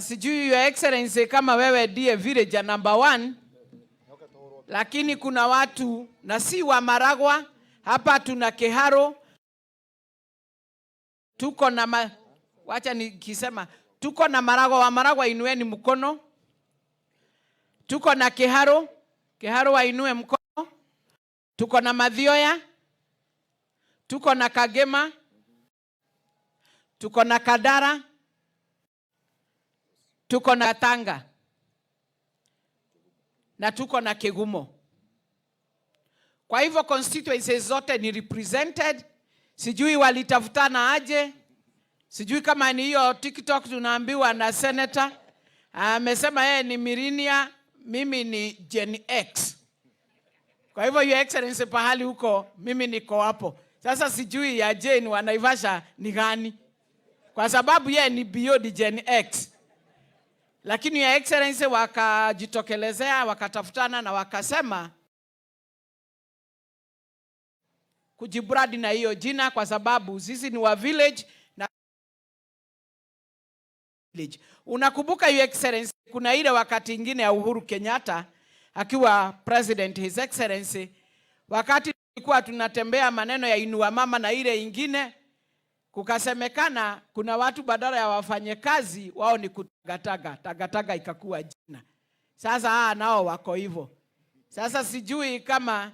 Sijui, Your Excellency, kama wewe ndiye villager number one, lakini kuna watu na si wa Maragwa hapa. Tuna Kiharo, tuko na wacha nikisema tuko na Maragwa. Wa Maragwa, inueni mkono. Tuko na Kiharo, Kiharo wainue mkono. Tuko na Mathioya, tuko na Kagema, tuko na Kandara, tuko na Tanga na tuko na Kigumo. Kwa hivyo constituencies zote ni represented. Sijui walitafutana aje, sijui kama ni hiyo TikTok tunaambiwa na senator amesema yeye ni millennial, mimi ni Gen X. Kwa hivyo, Your Excellency, pahali huko mimi niko hapo. Sasa sijui ya Jane wa Naivasha ni gani, kwa sababu yeye ni beyond Gen X. Lakini, Your Excellency, wakajitokelezea, wakatafutana na wakasema kujibrand na hiyo jina kwa sababu sisi ni wa village na village. Unakumbuka, Your Excellency, kuna ile wakati ingine ya Uhuru Kenyatta akiwa president, His Excellency, wakati tulikuwa tunatembea maneno ya Inua Mama na ile ingine, kukasemekana kuna watu badala ya wafanye kazi wao ni kutagataga tagataga, ikakuwa jina. Sasa nao wako hivyo. Sasa sijui kama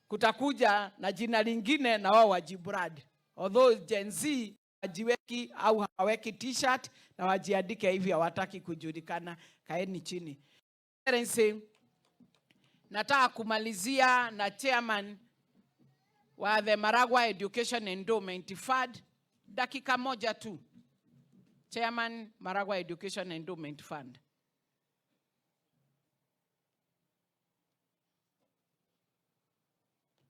kutakuja na jina lingine na wao wajibrand, although Gen Z wajiweki au hawaweki T-shirt na wajiandike hivi, hawataki kujulikana. Kaeni chini. Excellency, nataka kumalizia na chairman wa the Maragua Education Endowment Fund, dakika moja tu. Chairman, Maragua Education Endowment Fund.